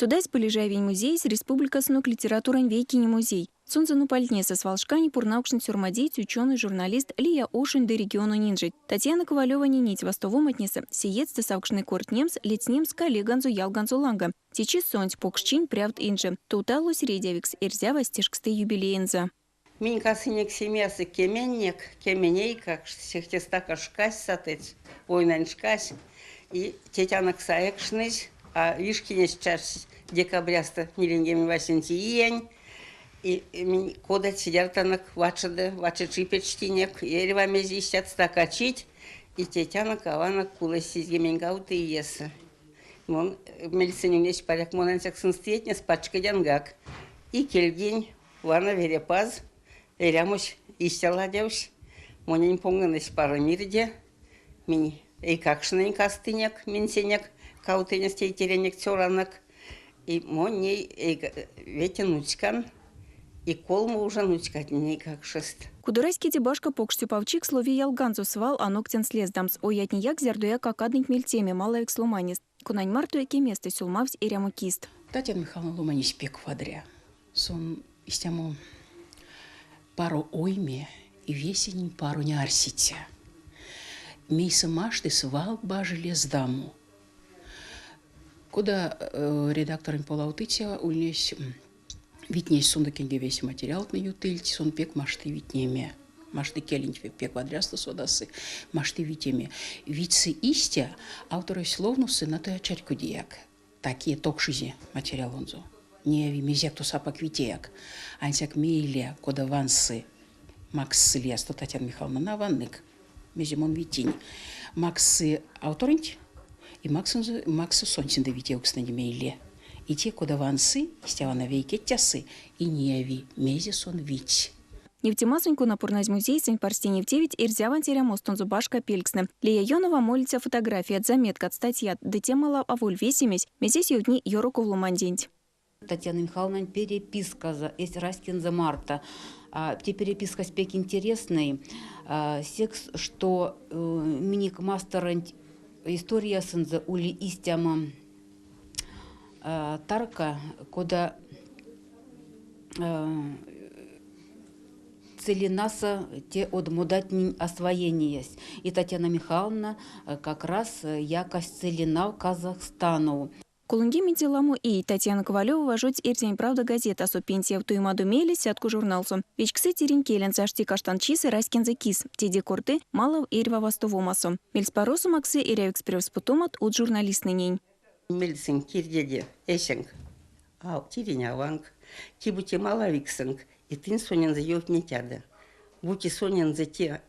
Содазь, Полежаевень музеесь, республикасонок литературань вейкине музей. Сонзэ нупальтнесэ свалшкане пурнавкшныть сёрмадейть, учёнойть, журналистт, лия ошонь ды региононь инжеть. Татьяна Ковалёванень неть вастовоматнесэ сеедьстэ савкшны кортнемс, ледстнемс коллеганзо-ялганзо ланга. Течи сонсь покшчинь прявт инже. Тувталось редявикс, эрзявась тешксты юбилеензэ. Минь касынек семиясо кеменнек, кемень эйкакшт, сехте стака шкась сатотсь, войнань шкась. И тетянок саекшнызь, а вишкинесь чачсь декабрясто ниленьгемень васенце иень. И минь кода цидяртанок вачодо, вачочи печтинек, эрьва мезе истят стакачить. И тетянок, аванок кулость сизьгеменьгавто иесэ. Мон мельсэнь ульнесь паряк, мон ансяк сынст иетнес пачкодянгак. И кельгинь Вана Верепаз, эрямось истя ладявсь. Монень понгонесь паро мирде. Минь эйкакштнень кастынек, минсенек, кавтынек тейтеренек, цёранок. И мон ней вете нуцькан, и колмо уже нуцькатне эйкакшост. Кудораськеде башка покш сюпавчикс лови ялганзо, свал анок тенст лездамс. Оятнеяк зярдояк а кадныть мельтеме малавикс ломанест, конань марто кеместэ сюлмавсть эрямо кист. Татьяна Михайловна ломанесь пек вадря. Сон истямо паро ойме и весенень паро не арсиця. Мейсэ машты свал бажи лездамо. Кода редакторонь полавтыця ульнесь витнесь сундукеньге весе материалтнэ ютыльть, сон пек машты витнеме. Машты келенть пек вадрясто содасы, машты витеме. Витьсы истя, авторось ловносы, натой а чарькодияк. Такие токшизе материалонзо. Неяви, мезеяк тосо апак витеяк. Ансяк мейле, кода вансы, макссы лиясто Татьяна Михайловна на ваннык, мезе мон витинь, макссы авторонть и максынзе, максы сонсензэ витевкстнэнь мейле. И те, кода вансы, истя вана вейкетясы и неяви, мезе сон витсь. Невтемасонть, кона пурназь музейсэнть, парсте невтевить эрзяванть эрямостонзо башка пелькстнэ. Лия ёнова молиця фотографият, заметкат, статьят ды те малав аволь весемесь, мезесь ёвтни ёроков ломанденть. Татьяна Михайловнань переписказо эсь раськензэ марто. Те перепискась пек интересный, секс, что минек масторонть историясонзо ули истямо тарка, кода целинасо те од модатнень освоениясь. И Татьяна Михайловна как раз якась целинав Казахстанов. 30 ламо иеть Татьяна Ковалева важодсь «Эрзянь правда» газетасо, пенсияв туемадо мейле Сятко журналсо. Вечксы тиринь келензэ, ашти каштанчисэ раськензэ кис. Теде корты малав эрьва вастовомасо. Мельспаросо максы эрявикс превспутомат од журналисттнэнень. Мельсэнк кирдеде эсенк тиринь аванк, ки-бути малавиксэнк, и тынь сонензэ ёвтнетядо. Бути сонензэ те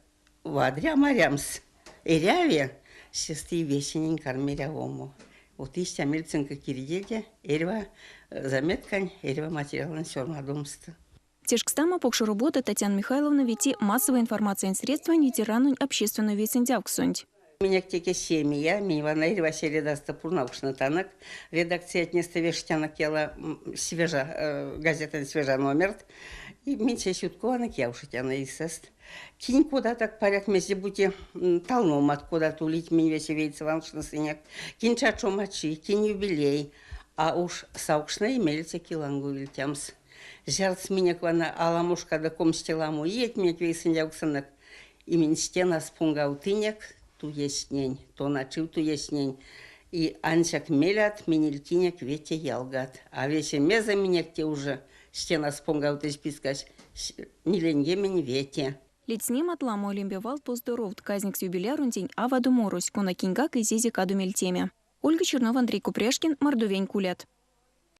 вадря марямс, эряви, сестэ и весенень карми эрявомо. Вот истя мельсэнк кирдеде эрьва заметкань, эрьва материалонь сёрмадомсто. Тешкстамо покш робота Татьяна Михайловна вети массовой информациянь средствань ветеранонь общественной вейсэндявксонть. Минек теке семия, минь вана эрьва середасто пурнавкшнотанок. Редакциятнестэ вештянок яла свежа газетань свежа номерт. И минь сесь юткованок явшитяно эйсэст. Кинь кода так паряк мезе-бути талномат кодат улить, минь весе вейсэ ванкшносынек. Кинь чачома чи, кинь юбилей. А уш савкшны мельце килангу ильтямс. Зярс минек вана аламошка комсте ламо иеть минек вейсэндявксонок, и минь стенас понгавтынек туезтнень, тоначив туезтнень. И ансяк мелят минь ильтинек вете ялгат. А весемезэ минек те уже стенас понгавтызь пицькась ниленьгемень вете. Ледстнемат ламо лембе валт поздоровт казнекс юбиляронтень авадо морось, кона киньгак эзизе кадо мельтеме. Ольга Чернова, Андрей Купряшкин, Мордовиянь кулят.